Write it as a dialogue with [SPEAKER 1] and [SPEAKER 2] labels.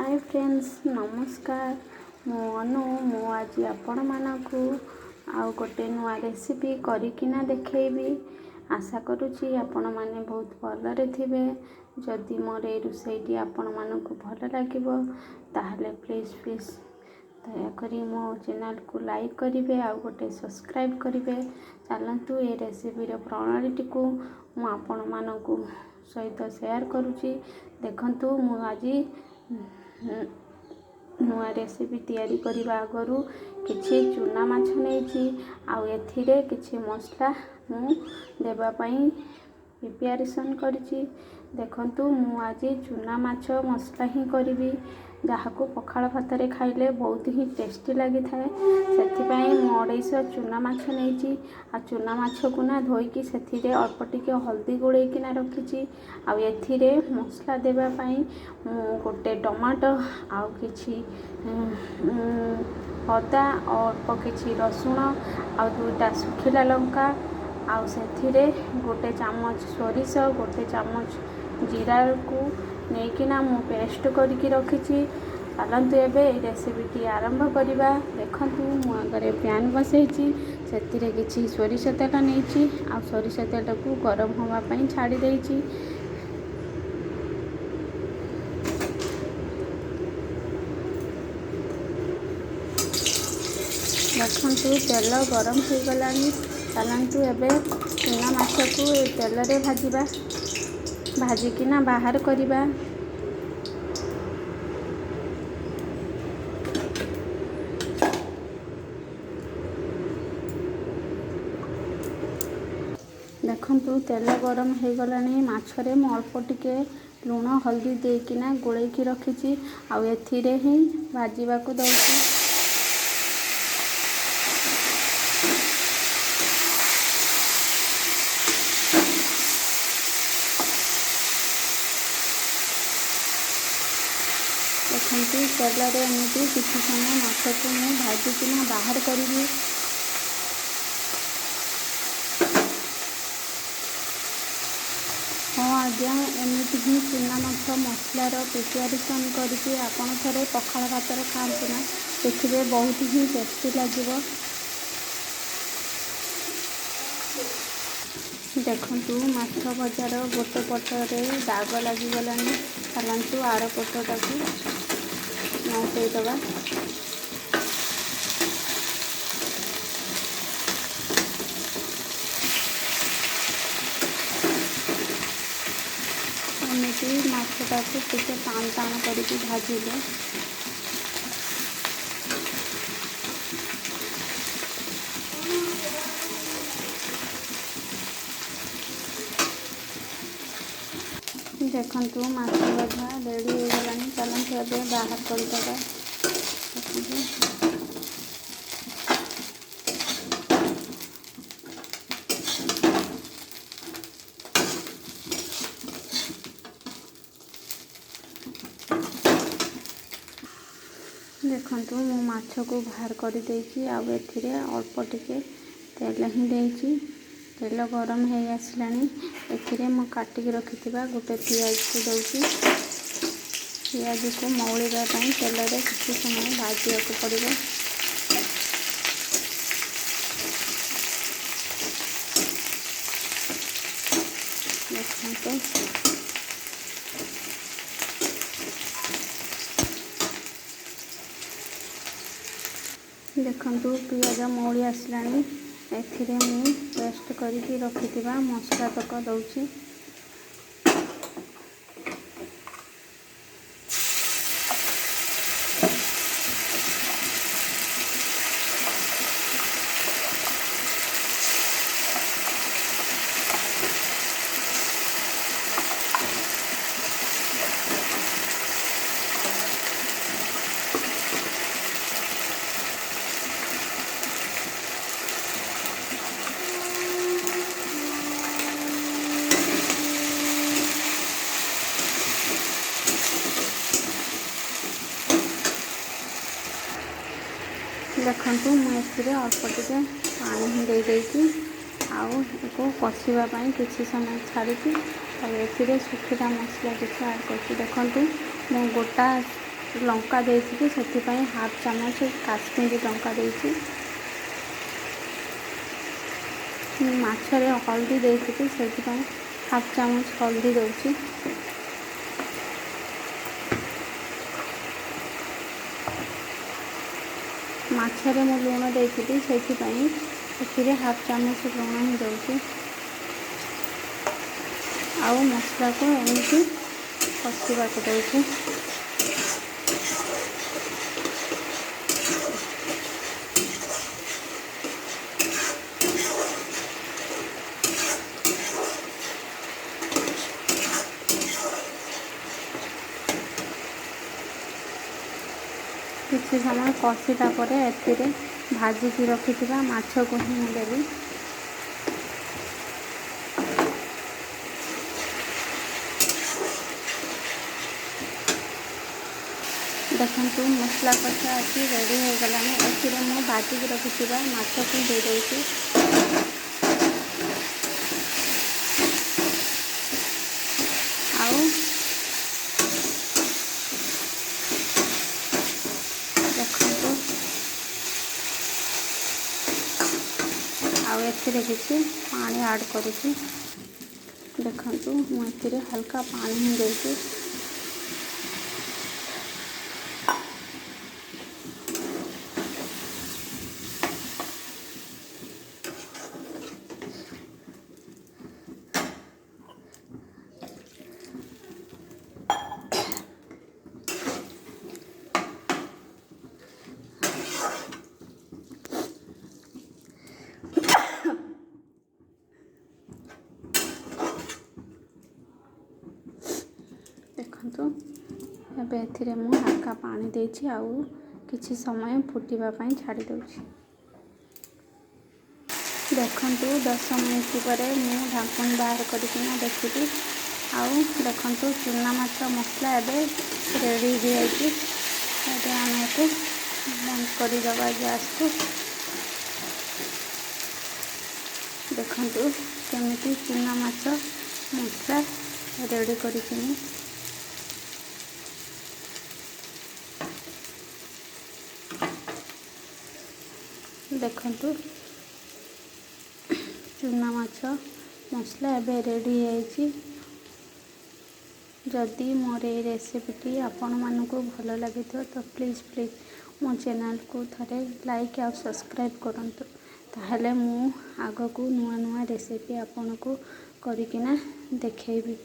[SPEAKER 1] ହାଏ friends, ନମସ୍କାର। ମୁଁ ଅନୁ। ମୁଁ ଆଜି ଆପଣମାନଙ୍କୁ ଆଉ ଗୋଟେ ନୂଆ ରେସିପି କରିକିନା ଦେଖେଇବି। ଆଶା କରୁଛି ଆପଣମାନେ ବହୁତ ଭଲରେ ଥିବେ। ଯଦି ମୋର ଏଇ ରୋଷେଇଟି ଆପଣମାନଙ୍କୁ ଭଲ ଲାଗିବ, ତାହେଲେ ପ୍ଲିଜ୍ ପ୍ଲିଜ୍ ଦୟାକରି ମୋ ଚ୍ୟାନେଲକୁ ଲାଇକ୍ କରିବେ ଆଉ ଗୋଟେ ସବସ୍କ୍ରାଇବ୍ କରିବେ। ଚାଲନ୍ତୁ, ଏ ରେସିପିର ପ୍ରଣାଳୀଟିକୁ ମୁଁ ଆପଣମାନଙ୍କୁ ସହିତ ସେୟାର କରୁଛି। ଦେଖନ୍ତୁ, ମୁଁ ଆଜି ନୂଆ ରେସିପି ତିଆରି କରିବା ଆଗରୁ କିଛି ଚୁନା ମାଛ ନେଇଛି ଆଉ ଏଥିରେ କିଛି ମସଲା ମୁଁ ଦେବା ପାଇଁ ପ୍ରିପାରେସନ୍ କରିଛି। ଦେଖନ୍ତୁ, ମୁଁ ଆଜି ଚୁନା ମାଛ ମସଲା ହିଁ କରିବି, ଯାହାକୁ ପଖାଳ ଭାତରେ ଖାଇଲେ ବହୁତ ହିଁ ଟେଷ୍ଟି ଲାଗିଥାଏ। ସେଥିପାଇଁ ମୁଁ 250 ଚୁନା ମାଛ ନେଇଛି ଆଉ ଚୁନା ମାଛକୁ ନା ଧୋଇକି ସେଥିରେ ଅଳ୍ପ ଟିକେ ହଳଦୀ ଗୋଳେଇକିନା ରଖିଛି। ଆଉ ଏଥିରେ ମସଲା ଦେବା ପାଇଁ ମୁଁ ଗୋଟେ ଟମାଟୋ ଆଉ କିଛି ଅଦା, ଅଳ୍ପ କିଛି ରସୁଣ ଆଉ 2ଟା ଶୁଖିଲା ଲଙ୍କା, ଆଉ ସେଥିରେ ଗୋଟେ ଚାମଚ ସୋରିଷ, ଗୋଟେ ଚାମଚ ଜିରାକୁ ନେଇକିନା ମୁଁ ପେଷ୍ଟ କରିକି ରଖିଛି। ଚାଲନ୍ତୁ, ଏବେ ଏଇ ରେସିପିଟି ଆରମ୍ଭ କରିବା। ଦେଖନ୍ତୁ, ମୁଁ ଆଗରେ ପ୍ୟାନ୍ ବସେଇଛି, ସେଥିରେ କିଛି ସୋରିଷ ତେଲ ନେଇଛି ଆଉ ସୋରିଷ ତେଲକୁ ଗରମ ହେବା ପାଇଁ ଛାଡ଼ି ଦେଇଛି। ଦେଖନ୍ତୁ, ତେଲ ଗରମ ହୋଇଗଲାଣି। ଚାଲନ୍ତୁ, ଏବେ ଚୁନା ମାଛକୁ ଏ ତେଲରେ ଭାଜିବା, ଭାଜିକିନା ବାହାର କରିବା। ଦେଖନ୍ତୁ, ତେଲ ଗରମ ହେଇଗଲାଣି। ମାଛରେ ମୁଁ ଅଳ୍ପ ଟିକେ ଲୁଣ ହଳଦୀ ଦେଇକିନା ଗୋଳେଇକି ରଖିଛି ଆଉ ଏଥିରେ ହିଁ ଭାଜିବାକୁ ଦେଉଛି। ଦେଖନ୍ତୁ, ତେଲରେ ଏମିତି କିଛି ସମୟ ମାଛକୁ ମୁଁ ଭାଜିକିନା ବାହାର କରିବି। ହଁ ଆଜ୍ଞା, ଏମିତି ହିଁ ଚୁନା ମାଛ ମସଲାର ପ୍ରିପାରେସନ୍ କରିକି ଆପଣ ଥରେ ପଖାଳ ଭାତରେ ଖାଆନ୍ତୁ ନା, ଦେଖିବେ ବହୁତ ହିଁ ଟେଷ୍ଟି ଲାଗିବ। ଦେଖନ୍ତୁ, ମାଛ ଭଜାର ଗୋଟେ ପଟରେ ଦାଗ ଲାଗିଗଲାଣି। ଚାଲନ୍ତୁ, ଆର ପଟଟାକୁ ନଉଟେଇ ଦେବା। ଏମିତି ମାଛଟାକୁ ଟିକେ ଟାଣ ଟାଣ କରିକି ଭାଜିଲେ। ଦେଖନ୍ତୁ, ମାଛ ଭଜା ରେଡ଼ି ହେଇଗଲାଣି। ଚାଲନ୍ତୁ, ଏବେ ବାହାର କରିଦେବା। ଦେଖନ୍ତୁ। ଦେଖନ୍ତୁ, ମୁଁ ମାଛକୁ ବାହାର କରିଦେଇଛି ଆଉ ଏଥିରେ ଅଳ୍ପ ଟିକେ ତେଲ ହିଁ ଦେଇଛି। ତେଲ ଗରମ ହେଇ ଆସିଲାଣି। ଏଥିରେ ମୁଁ କାଟିକି ରଖିଥିବା ଗୋଟେ ପିଆଜକୁ ଦେଉଛି। ପିଆଜକୁ ମଉଳିବା ପାଇଁ ତେଲରେ କିଛି ସମୟ ଭାଜିବାକୁ ପଡ଼ିବ। ଦେଖନ୍ତୁ। ଦେଖନ୍ତୁ, ପିଆଜ ମଉଳି ଆସିଲାଣି। ଏଥିରେ ମୁଁ ପେଷ୍ଟ କରିକି ରଖିଥିବା ମସଲା ତକ ଦେଉଛି। ଦେଖନ୍ତୁ, ମୁଁ ଏଥିରେ ଅଳ୍ପ ଟିକେ ପାଣି ହିଁ ଦେଇଦେଇଛି ଆଉ ଏକୁ କଷିବା ପାଇଁ କିଛି ସମୟ ଛାଡ଼ିକି ଆଉ ଏଥିରେ ଶୁଖିଲା ମସଲା କିଛି ଆଡ଼୍ କରୁଛି। ଦେଖନ୍ତୁ, ମୁଁ ଗୋଟା ଲଙ୍କା ଦେଇଥିଲି, ସେଥିପାଇଁ ହାଫ୍ ଚାମଚ କାଶ୍ମୀରୀ ଲଙ୍କା ଦେଇଛି। ମୁଁ ମାଛରେ ହଳଦୀ ଦେଇଥିଲି, ସେଥିପାଇଁ ହାଫ୍ ଚାମଚ ହଳଦୀ ଦେଉଛି। ମାଛରେ ମୁଁ ଲୁଣ ଦେଇଥିଲି, ସେଥିପାଇଁ ଏଥିରେ ହାଫ୍ ଚାମଚ ଲୁଣ ହିଁ ଦେଉଛି। ଆଉ ମସଲାକୁ ଏମିତି କଷିବାକୁ ଦେଉଛି। କିଛି ସମୟ କଷିଲା ପରେ ଏଥିରେ ଭାଜିକି ରଖିଥିବା ମାଛକୁ ହିଁ ମୁଁ ଦେବି। ଦେଖନ୍ତୁ, ମସଲା କଷା ଆଜି ରେଡ଼ି ହୋଇଗଲାଣି। ଏଥିରେ ମୁଁ ଭାଜିକି ରଖିଥିବା ମାଛକୁ ଦେଇଦେଉଛି। ଆଉ ଦେଖନ୍ତୁ, ଆଉ ଏଥିରେ କିଛି ପାଣି ଆଡ଼୍ କରୁଛି। ଦେଖନ୍ତୁ, ମୁଁ ଏଥିରେ ହାଲକା ପାଣି ହିଁ ଦେଇଛି। ଦେଖନ୍ତୁ, ଏବେ ଏଥିରେ ମୁଁ ହାଲକା ପାଣି ଦେଇଛି ଆଉ କିଛି ସମୟ ଫୁଟିବା ପାଇଁ ଛାଡ଼ି ଦେଉଛି। ଦେଖନ୍ତୁ, 10 ମିନିଟ୍ ପରେ ମୁଁ ଢାଙ୍କୁଣୀ ବାହାର କରିକିନା ଦେଖିଲି। ଆଉ ଦେଖନ୍ତୁ, ଚୁନା ମାଛ ମସଲା ଏବେ ରେଡ଼ି ହେଇଯାଇଛି। ଏବେ ଆମେ ଏକୁ ବନ୍ଦ କରିଦେବା ଗ୍ୟାସ୍କୁ। ଦେଖନ୍ତୁ, କେମିତି ଚୁନା ମାଛ ମସଲା ରେଡ଼ି କରିଛି ମୁଁ। ଦେଖନ୍ତୁ, ଚୁନା ମାଛ ମସଲା ଏବେ ରେଡ଼ି ହେଇଯାଇଛି। ଯଦି ମୋର ଏଇ ରେସିପିଟି ଆପଣମାନଙ୍କୁ ଭଲ ଲାଗିଥିବ, ତ ପ୍ଲିଜ୍ ପ୍ଲିଜ୍ ମୋ ଚ୍ୟାନେଲ୍କୁ ଥରେ ଲାଇକ୍ ଆଉ ସବସ୍କ୍ରାଇବ୍ କରନ୍ତୁ। ତାହେଲେ ମୁଁ ଆଗକୁ ନୂଆ ନୂଆ ରେସିପି ଆପଣଙ୍କୁ କରିକିନା ଦେଖେଇବି।